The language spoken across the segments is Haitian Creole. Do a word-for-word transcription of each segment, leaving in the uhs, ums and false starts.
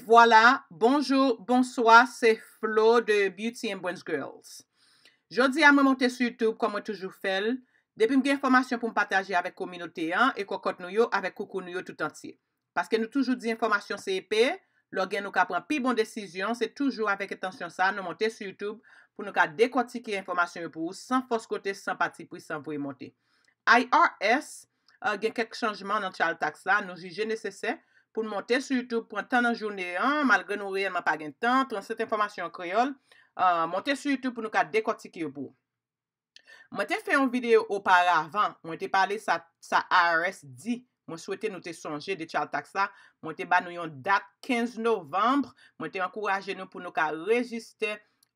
Vwala, bonjou, bonswa, se Flo de Beauty and Brains Girls. Jodi a mwen monte sou YouTube kòm mwen toujou fè l. Depi m gen enfòmasyon pou m pataje avèk kominote an e kòkòt nou yo avèk koukou nou yo tout antye. Paske nou toujou di enfòmasyon se epe, lè w gen nou ka pran pi bon desizyon, se toujou avèk entansyon sa nou monte sou YouTube pou nou ka dekòtike enfòmasyon yo pou ou san fòs kote, san patipri, san voye monte. I R S uh, gen kèk chanjman nan child tax la, nou jije nesesè pou n monte sou YouTube, pran tan nan jounen an, malgre nou reyèlman pa gen tan, transmèt enfòmasyon an kreyòl, uh, monte sou YouTube pou nou ka dekòtike yo pou ou. Mwen te fè yon videyo oparavan, mwen te pale sa, sa I R S di, mwen swete nou te sonje de child tax la, mwen te ba nou yon dat kenz novanm, mwen te ankouraje nou pou nou ka rejiste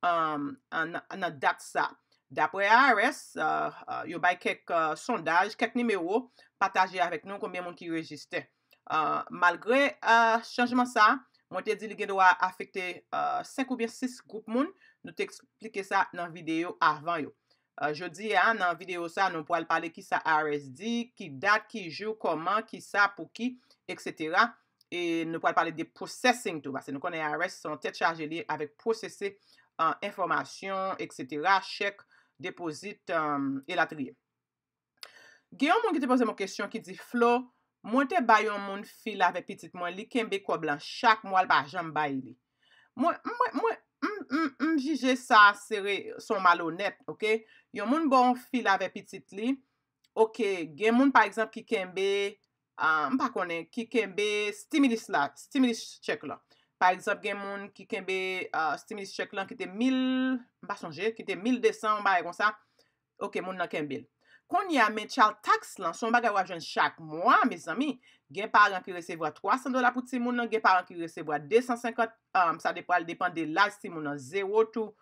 um, nan, nan dat sa. Daprè I R S, uh, uh, yo bay kèk uh, sondaj, kèk nimewo, pataje avèk nou konbyen moun ki rejiste. Uh, malgre uh, chanjman sa, mwen te di li gen dwa afekte uh, senk oubyen sis gwoup moun, nou te eksplike sa nan videyo avan yo. Uh, jodi a, nan videyo sa, nou pral pale kisa I R S di, ki dat, ki jou, kòman, kisa, pou ki, et cetera. E nou pral pale de processing tou, paske nou konnen I R S se yon tèt chaje li avèk pwosese uh, enfòmasyon, et cetera, chèk, depozit, um, elatriye. Gen yon moun ki te poze m yon kesyon ki di, Flo, mwen te bay yon moun fil avèk pitit mwen, li kenbe kòb lan chak mwa, l pa janm bay li. Mwen, mwen, mwen, m, m, m jije sa se re- se yon malonèt, oke? Yon moun ba w yon fil avèk pitit li, oke, gen moun pa egzanp ki kenbe, ah, m pa konnen, ki kenbe stimulus la, stimulus check la. Pa egzanp, gen moun ki kenbe ah, stimulus check lan ki te mil, m pa sonje, ki te mil de san, yon bagay konsa. Oke, moun nan kenbe l. Kounye a, men child tax lan, se yon bagay w ap jwenn chak mwa, mezanmi. Gen paran ki resevwa twa san dola pou timoun nan, gen paran ki resevwa de san senkant, um, sa depan, depan de laj timoun nan, zewo tou,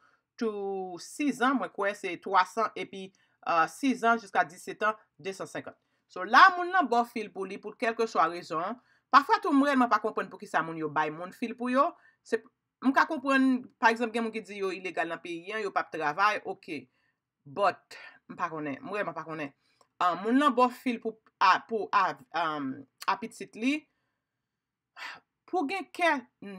tou sizan, mwen kwè se twa san, epi uh, sizan jiska disèt an, de san senkant. So, la, moun nan ba w fil pou li, pou kèlkeswa rezon an. Pafwa tou, m reyèlman pa konprann poukisa moun yo bay moun fil pou yo. Se, m ka konprann, pa egzanp, gen moun ki di yo ilegal nan peyi an, yo p ap travay, oke. But, m pa konnen, m reyèlman pa konnen. Ah, moun nan ba w fil pou, a, pou a, um, a pitit li, pou gen kè,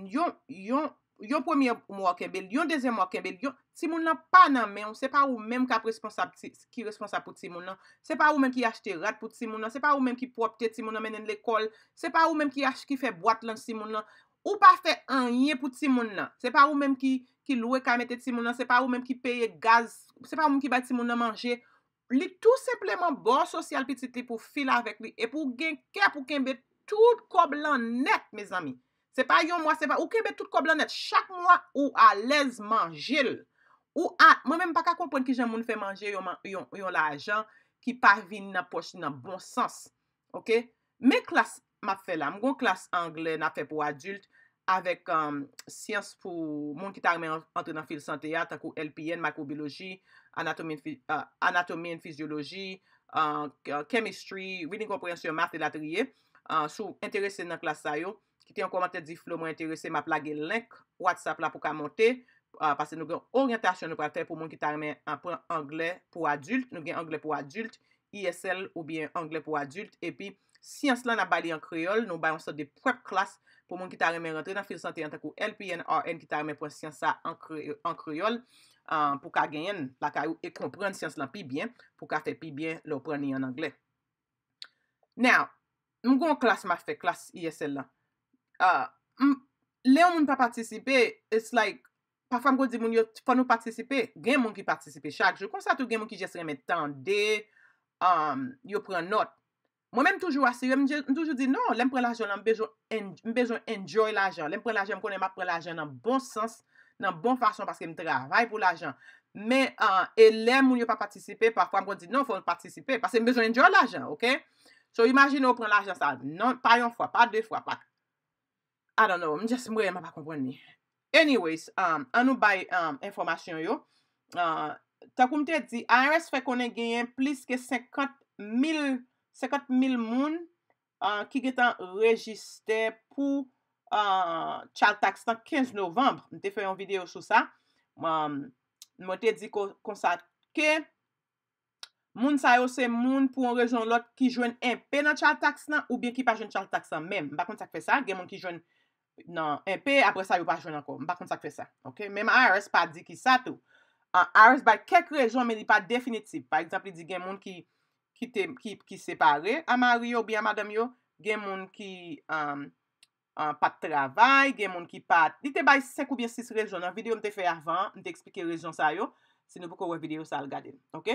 yon, yon, yon premye mwa w kenbe l, yon dezyèm mwa w kenbe l, yon, timoun nan pa nan men w, se pa ou menm k ap responsab ti, ki responsab pou timoun nan, se pa ou menm ki achte rad pou timoun nan, se pa ou menm ki pwòpte timoun nan, mennen l lekòl, se pa ou menm ki ach, ki fè bwat lanch timoun nan, ou pa fè anyen pou timoun nan, se pa ou menm ki, ki lwe kay mete timoun nan, se pa ou menm ki peye gaz, se pa ou menm ki bay timoun nan manje, li tou senpleman ba w sosyal pitit li pou fil avèk li, epi w gen kè pou kenbe tout kòb lan nèt, mezanmi. Se pa yon mwa, se pa, ou kenbe tout kòb lan nèt. Chak mwa, ou alèz manje l. Ou a, mwen menm, m pa ka konprann kijan moun fè manje yon, yon, yon lajan ki pa vin nan pòch li nan bon sans. Oke? Men klas m ap fè la. M gon klas anglè n ap fè pou adilt avèk um, syans pou moun ki ta renmen antre nan fil sante a, tankou L P N, microbiology, anatomy and, uh, anatomy and physiology, uh, chemistry, reading comprehension, math, elatriye. Uh, si w enterese nan klas sa yo, kite yon kòmantè, di Flo, mwen enterese, m ap lage link WhatsApp la pou ka monte, uh, paske nou gen oryantasyon nou pral fè pou moun ki ta renmen uh, pran anglè pou adilt. Nou gen anglè pou adilt, E S L oubyen anglè pou adilt, epi syans lan n ap ba li an kreyòl, nou bay yon sòt de prep class pou moun ki ta renmen rantre nan fil sante an tankou L P N, R N ki ta renmen pran syans sa an kre- an kreyòl, uh, pou ka genyen l lakay ou e konprann syans lan pi byen, pou ka fè pi byen lè w pran li an anglè. Now, m gon klas m ap fè, klas E S L lan. Uh, m, lè yon moun pa patisipe, it's like, pafwa m gon di moun yo, fò nou patisipe. Gen moun ki patisipe chak jou. Konsa tou gen moun ki just renmen tande, um, yo pran nòt. Mwen menm toujou asire m, je- m toujou di non, lè m pran lajan lan, m bezwen en- m bezwen enjoy lajan. Lè m pran lajan, m konnen m ap pran lajan nan bon sans, nan bon fason paske m travay pou lajan. Men, uh, e lè moun yo pa patisipe, pafwa m konn di non, fò m patisipe paske m bezwen enjoy lajan, oke? So, imajine w pran lajan sa, non, pa yon fwa, pa de fwa, pa I don't know, m just m reyèlman pa konprann li. Anyways, um, an nou bay um, enfòmasyon yo. Uh, tankou m te di, I R S fè konnen genyen plis ke senkant mil, senkant mil moun uh, ki gentan rejiste pou uh, child tax lan kenz novanm. M te fè yon videyo sou sa. Um, mwen te di ko- konsa ke moun sa yo se moun pou yon rezon lòt ki jwenn enpe nan child tax lan oubyen ki pa jwenn child tax lan menm. M pa konn sa k fè sa. Gen moun ki jwenn nan enpe, apre sa yo pa jwenn ankò. M pa konn sa k fè sa. Ok? Menm I R S pa di ki sa tou. Uh, I R S bay kèk rezon, men li pa definitif. Pa egzanp, li di gen moun ki ki te ki, ki separe a mari yo oubyen a madanm yo, gen moun ki um, uh, pa t travay, gen moun ki pa t. Li te bay senk oubyen sis rezon. Nan videyo m te fè avan, m te eksplike rezon sa yo. Si nou poko wè videyo sa, al gade l. Ok?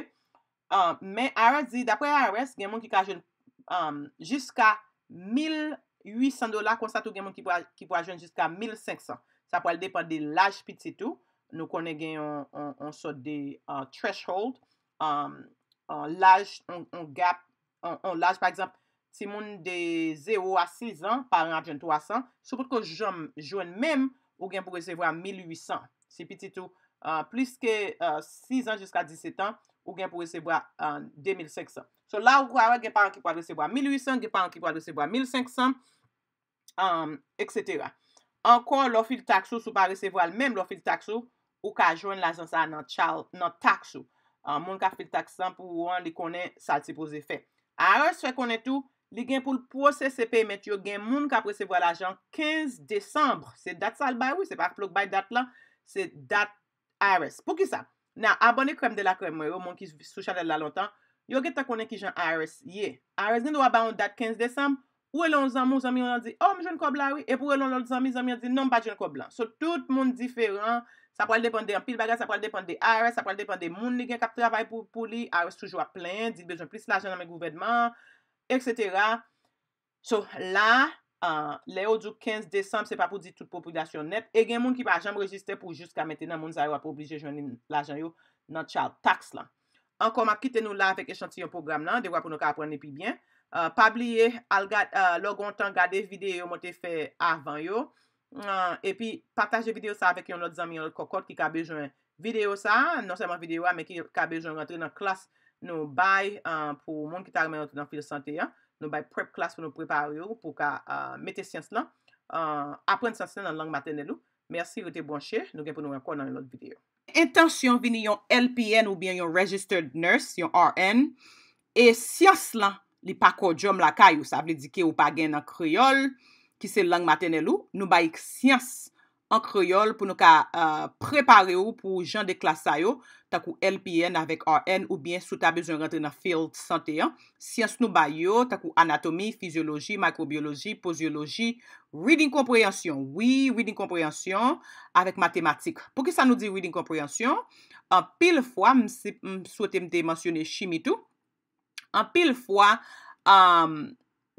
Uh, men I R S di, dapre I R S, gen moun ki ka jwenn um, jiska mil uit san dola, konsa tou gen moun ki pral, ki pral jwenn jiska mil senk san. Sa pral depann de laj pitit ou. Nou konnen gen yon, yon, yon sòt de uh, threshold, um, uh, laj, yon, yon gap, yon, yon laj, pa egzanp, timoun de zewo a sis an, paran ap jwenn twa san. Si w potko janm jwenn menm, ou gen pou resevwa mil uit san. Si pitit ou uh, plis ke uh, sis an jiska disèt an, ou gen pou resevwa uh, de mil senk san. So la ou ka wè gen paran ki pral resevwa mil uit san, gen paran ki pral resevwa mil senk san, um, et cetera. Ankò, lè w fil taks ou, si w pa resevwa l menm, lè w fil taks ou, ou ka jwenn lajan sa a nan child, nan taks ou. Uh, moun k ap fil taks lan pou ou an, li konnen sa l sipoze fè. I R S fè konnen tou, li gen pou l pwosese payment yo, gen moun k ap resevwa lajan kenz desanm. Se dat sa l bay, wi, se pa Flo k bay dat lan, se dat I R S. Poukisa? Nan abòne Crème de la Crème mwen yo, moun ki sou chanèl la lontan, yo gentan konnen kijan I R S ye. I R S gen dwa ba yon dat kenz desanm, ou rele yon zanmi w, zanmi w lan di, "Oh, m jwenn kòb la wi." Epi ou rele yon lòt zanmi, zanmi an di, "Non, m pa t jwenn kòb lan." So, tout moun diferan. Sa pral depann de anpil bagay, sa pral depann de I R S, sa pral depann de moun li gen k ap travay pou, pou li. I R S toujou ap plenyen, di l bezwen plis lajan nan men gouvènman an, et cetera. So, la, uh, lè yo di w kenz desanm, se pa pou di tout popilasyon nèt. E gen moun ki pa janm rejiste pou jiska mentenan, moun sa yo ap oblije jwenn lajan yo nan child tax lan. Ankò, m ap kite nou la avèk echantiyon pwogram lan, devwa pou nou ka aprann li pi byen. Uh, pa bliye, al gad, uh, lè w gen yon tan, gade videyo mwen te fè avan yo. Uh, epi, pataje videyo sa avèk yon lòt zanmi, yon lòt kòkòt ki ka bezwen videyo sa, non sèlman videyo a, men ki ka bezwen rantre nan klas nou bay uh, pou moun ki ta renmen rantre nan fil sante a. Nou bay prep class pou nou prepare w pou w ka uh, mete syans lan, uh, aprann syans lan nan lang matènèl ou. Mèsi, rete branche, nou gen pou nou wè ankò nan yon lòt videyo. Entansyon vini yon L P N oubyen yon registered nurse, yon R N, e syans lan, li pa kòdyòm lakay ou. Sa vle di ke ou pa gen nan kreyòl, ki se lang matènèl ou, nou bay syans an kreyòl pou nou ka uh, prepare w pou jan de klas sa yo, tankou L P N avèk R N, oubyen si w ta bezwen rantre nan field sante an. Syans nou bay yo, tankou anatomi, fizyoloji, maykrobyoloji, pozyoloji, reading konpreyansyon. Wi, reading konpreyansyon avèk matematik. Poukisa nou di reading konpreyansyon? Anpil fwa, m, si, m swete m te mansyone chimi tou. Anpil fwa, um,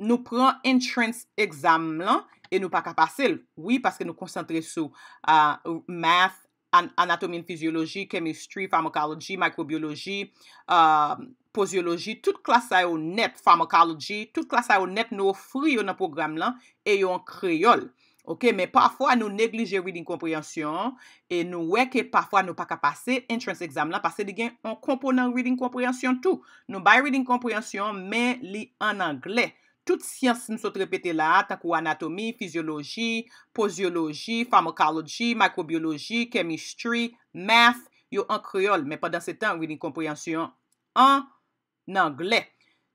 nou pran entrance exam lan e nou pa ka pase l. Wi, paske nou konsantre sou uh, math, an anatomi and fizyoloji, chemistry, pharmacology, microbiology, uh, pozyoloji, tout klas sa yo nèt, pharmacology, tout klas sa yo nèt nou ofri yo nan pwogram lan e yo an kreyòl. Ok, men pafwa nou neglije reading konpreyansyon an e nou wè ke pafwa nou pa ka pase entrance exam lan paske li gen yon konponan reading konpreyansyon tou. Nou bay reading konpreyansyon men li an anglè. Tout syans m sot repete la a, tankou anatomi, fizyoloji, pozyoloji, pharmacology, microbiology, chemistry, math, yo an kreyòl, men pandan se tan reading konpreyansyon an anglè.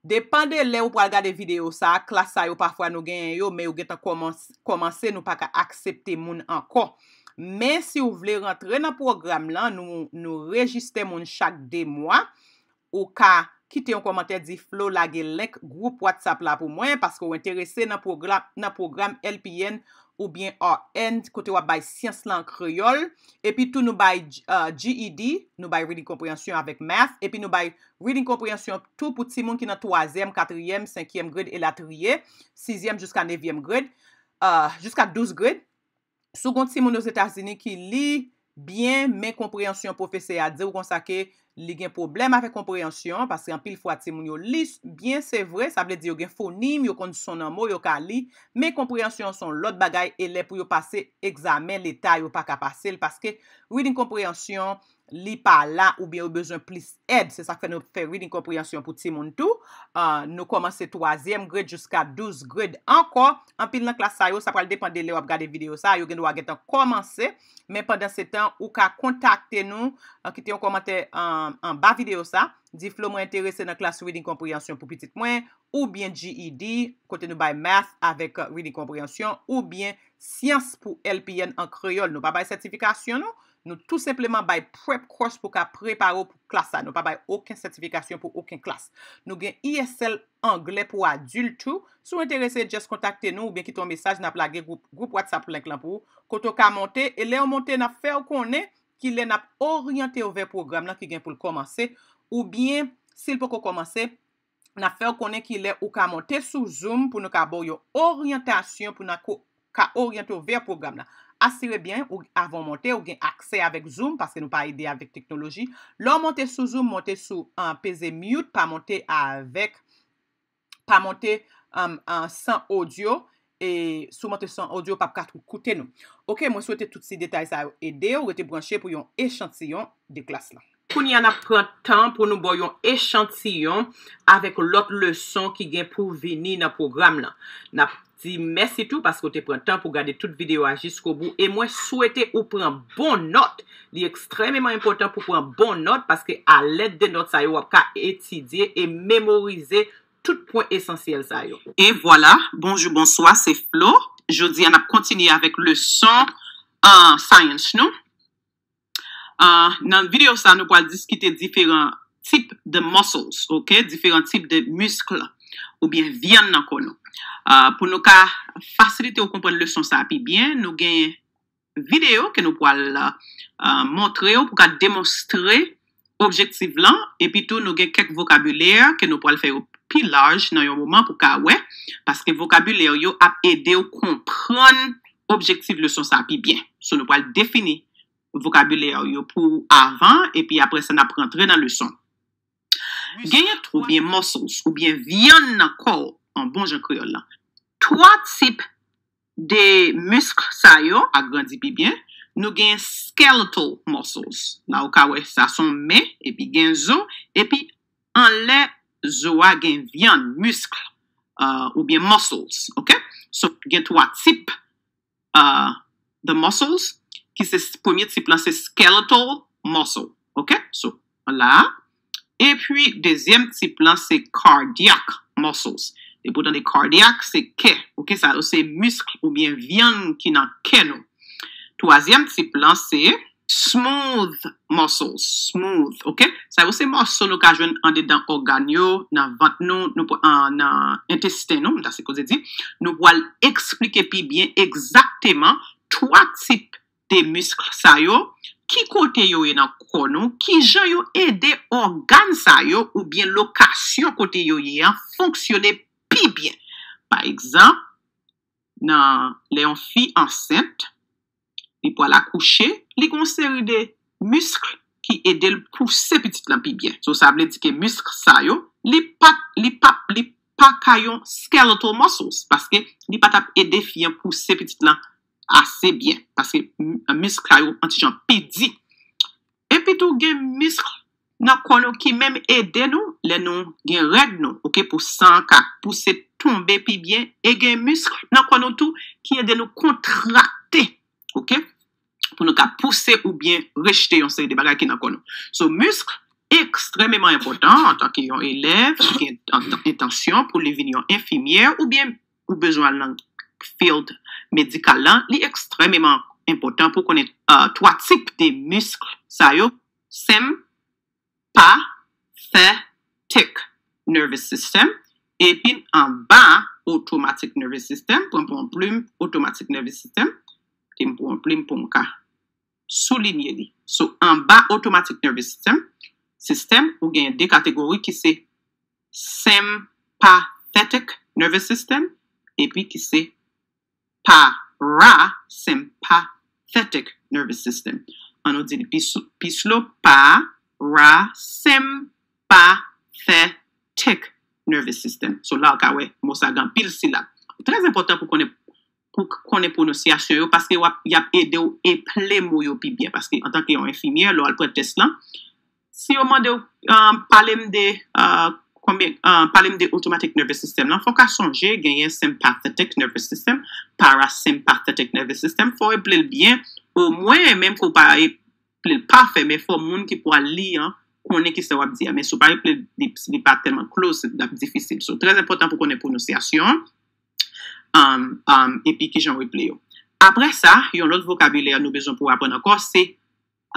Depan de lè ou pral gade videyo sa a, klas sa yo pafwa nou genyen yo, men yo gentan kòmanse, nou pa ka aksepte moun ankò. Men si w vle rantre nan pwogram lan, nou, nou rejiste moun chak de mwa. Ou ka kite yon kòmantè, di Flo lage link gwoup WhatsApp la pou mwen paske w enterese nan pwogram, nan pwogram L P N oubyen R N kote w ap bay syans lan an kreyòl. Epi tou nou bay uh, G E D, nou bay reading konpreyansyon avèk math. Epi nou bay reading konpreyansyon tou pou timoun ki nan twazyèm, katriyèm, senkyèm grade elatriye, sizyèm jiska nevyèm grade, uh, jiska douz grade. Si w gen yon timoun Ozetazini ki li byen, men konpreyansyon pwofesè a di w konsa ke li gen pwoblèm avèk konpreyansyon, paske anpil fwa timoun yo li byen, se vre, sa vle di yo gen fonim, yo konn son nan mo, yo ka li, men konpreyansyon se yon lòt bagay, e lè pou yo pase egzamen leta, yo pa ka pase l, paske reading konpreyansyon, li pa la oubyen yo bezwen plis èd. Se sa k fè nou fè reading konpreyansyon pou timoun tou. Uh, nou kòmanse twazyèm grade jiska douz grade ankò. Anpil nan klas sa yo, sa pral depann de lè w ap gade videyo sa, yo gen dwa gentan kòmanse. Men pandan se tan, ou ka kontakte nou, uh, kite yon kòmantè uh, anba videyo sa, di Flo, mwen enterese nan klas reading comprehension pou pitit mwen, oubyen G E D, kote nou bay math avèk reading comprehension, oubyen syans pou L P N an kreyòl. Nou pa bay sètifikasyon, non. Nou tou senpleman bay prep course pou ka prepare w pou klas sa. Nou pa bay okenn sètifikasyon pou okenn klas. Nou gen E S L anglè pou adilt tou. Si w enterese, just kontakte nou oubyen kite yon mesaj, n ap lage gwoup, gwoup WhatsApp link lan pou ou. Kote w ka monte, e lè w monte, n ap fè w konnen kilè n ap oryante w vè pwogram lan ki gen pou l kòmanse, oubyen, si l poko kòmanse, n ap fè w konnen kilè ou ka monte sou Zoom pou nou ka ba w yon oryantasyon, pou n a ko-, ka oryante w vè pwogram lan. Asire byen ou, avan w monte, ou gen aksè avèk Zoom, paske nou pa ede avèk teknoloji. Lè w monte sou Zoom, monte sou, ah, peze mute, pa monte avèk, pa monte, um, ah, san odyo, e si w monte san odyo, w p ap ka tou koute nou. Oke, mwen swete tout ti detay sa yo ede w, rete branche pou yon echantiyon de klas lan. Kounye a, n ap pran tan pou nou ba w yon echantiyon avèk lòt leson ki gen pou vini nan pwogram lan. N ap di mèsi tou paske w te pran tan pou gade tout videyo a jiskobou, e mwen swete ou pran bon nòt. Li ekstrèmeman enpòtan pou pran bon nòt, paske alèd de nòt sa yo, w ap ka etidye e memorize tout pwen esansyèl sa yo. E vwala, bonjou, bonswa, se Flo. Jodi a, n ap kontinye avèk leson, ah, science nou. Ah, nan videyo sa, nou pral diskite diferan tip de muscles, oke? Diferan tip de misk oubyen vyann nan kò nou. Ah, pou nou ka fasilite w konprann leson sa pi byen, nou gen videyo ke nou pral, ah, montre w pou ka demonstre objektif lan, epi tou nou gen kèk vokabilè ke nou pral fè yo pi laj nan yon moman pou ka wè, paske vokabilè yo ap ede w konprann objektif leson sa pi byen. So, nou pral defini vokabilè yo pou ou avan, epi apre sa, n ap rantre nan leson. Genyen twa, oubyen muscles, oubyen vyann nan kò w, an bon jan kreyòl lan. Twa tip de misk sa yo, agrandi pi byen, nou gen skeletal muscles. La, ou ka wè sa se yon men, epi gen zo, epi anlè zo a gen vyann, misk, ah, oubyen muscles, oke? So, gen twa tip, ah, the muscles, ki se s-, premye tip lan se skeletal muscle, oke? So, la. Epi, dezyèm tip lan se cardiac muscles. Depi w tande cardiac, se kè, oke? Sa yo se misk oubyen vyann ki nan kè nou. Twazyèm tip lan se smooth muscles, smooth, oke? Sa yo se mòso nou ka jwenn andedan ògàn yo, nan vant nou, nou pran, ah, nan entesten nou, m ta sipoze di. Nou pral eksplike pi byen egzakteman twa tip de misk sa yo, ki kote yo ye nan kò nou, ki jan yo ede ògàn sa yo oubyen lokasyon kote yo ye an fonksyone pi byen. Pa egzanp, nan, lè yon fi ansent, li pral akouche, li gen yon seri de misk ki ede l pouse pitit lan pi byen. So, sa vle di ke misk sa yo, li pa, li pa, li pa ka yon skeletal muscles, paske li pa t ap ede fi an pouse pitit lan ase byen, paske m-, misk sa yo yon ti jan pi di. Epi tou, gen misk nan kò nou ki menm ede nou lè nou gen règ nou, oke, pou san an ka pouse tonbe pi byen, e gen misk nan kò nou tou ki ede nou kontrakte, oke, pou nou ka pouse oubyen rejte yon seri de bagay ki nan kò nou. So, misk ekstrèmeman enpòtan antanke yon elèv ki gen entansyon pou li vin yon enfimyè oubyen ou bezwen al nan field medikal lan, li ekstrèmeman enpòtan pou konnen, ah, twa tip de misk sa yo, sympathetic nervous system, epi anba automatic nervous system, pran pou yon plim, automatic nervous system, ki m pran yon plim pou m ka soulinye li. So, anba automatic nervous system, sistèm, ou gen de kategori ki se sympathetic nervous system, epi ki se parasympathetic nervous system. An nou di li pi sou-, pi slow, parasympathetic nervous system. So la, ou ka wè, mo sa gen anpil silab. Trè enpòtan pou konnen, pou konnen pwononsyasyon yo, paske w ap, y ap ede w eple mo yo pi byen. Paske antanke yon enfimyè, lè w al pran tès lan, si yo mande w, ah, pale m de, ah, konbyen, ah, pale m de automatic nervous system lan, fò w ka sonje, genyen sympathetic nervous system, parasympathetic nervous system, fò w eple l byen, omwen, menm ke w pa eple l pafè, men fò moun ki pral li an konnen kisa w ap di a. Men si w pa reple l, li, li pa tèlman close, l ap difisil. So, trè enpòtan pou konnen pwononsyasyon an, um, um, epi kijan w reple yo. Apre sa, yon lòt vokabilè nou bezwen pou aprann ankò, se,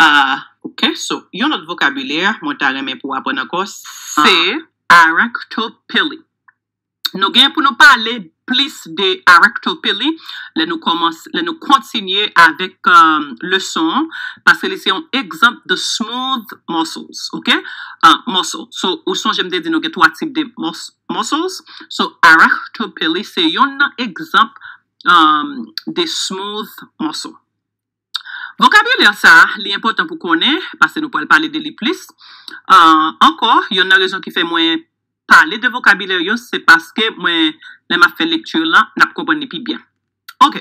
uh, ok, so, yon lòt vokabilè mwen ta renmen pou aprann ankò, se aractopili. Nou gen pou nou pale plis de aractopili lè nou kòmanse, lè nou kontinye avèk, um, leson an, paske li se yon egzanp de smooth muscles, ok? Uh, muscle. So, ou sonje m te di nou gen twa tip de mus- muscles. So, aractopili se yon nan egzanp, um, de smooth muscle. Vokabilè sa, li enpòtan pou konnen, paske nou pral pale de li plis. Uh, ankò, yon nan rezon ki fè mwen pale de vokabilè yo, se paske mwen, lè m ap fè lekti lan, n ap konprann li pi byen. Ok.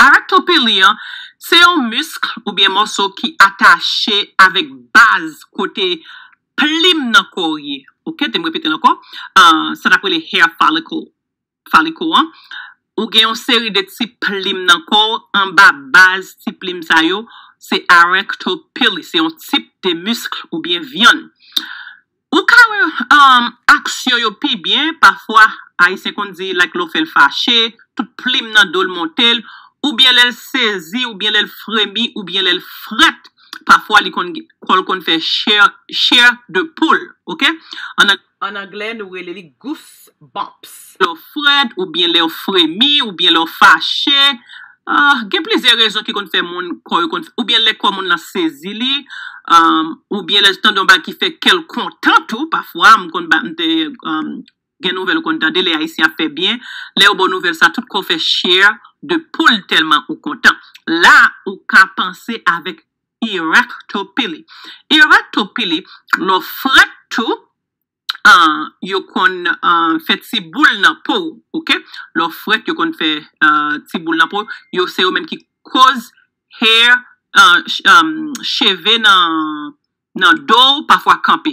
Aractopili an, se yon misk oubyen mòso ki atache avèk baz kote plim nan kò w ye. Ok, te m repete l ankò. Uh, sa n ap rele hair follicle, follicle an. Ou gen yon seri de ti plim nan kò w, anba baz ti plim sa yo, se aractopili, se yon tip de misk oubyen vyann. Ou ka wè, um, aksyon yo pi byen, pafwa, Ayisyen konn di, like, lè w fè l fache, tout plim nan do l monte l, oubyen lè l sezi, oubyen lè l fremi, oubyen lè l frèt. Pafwa, li konn, kò l konn fè chè, chè de poul, ok? An, an anglè, nou rele li goosebumps. Lè w frèt, oubyen lè w fremi, oubyen lè w fache, uh, gen plizyè rezon ki konn fè moun, kò yo konn, oubyen lè kò moun nan sezi li, um, oubyen lè l tande yon bagay ki fè kè l kontan tou, pafwa, m konn ba, m te, um, gen nouvèl ou konn tande, lè Ayisyen ap fè byen, lè yo ba w nouvèl sa, tout kò w fè chè de poul tèlman ou kontan. La, ou ka panse avèk aractopili. Aractopili, lè w frèt tou, uh, yo konn, uh, fè ti boul nan po w, ok? Lè w frèt, yo konn fè, uh, ti boul nan po w. Yo, se yo menm ki koz hair, uh, ch- um, cheve nan, nan do w, pafwa kanpe.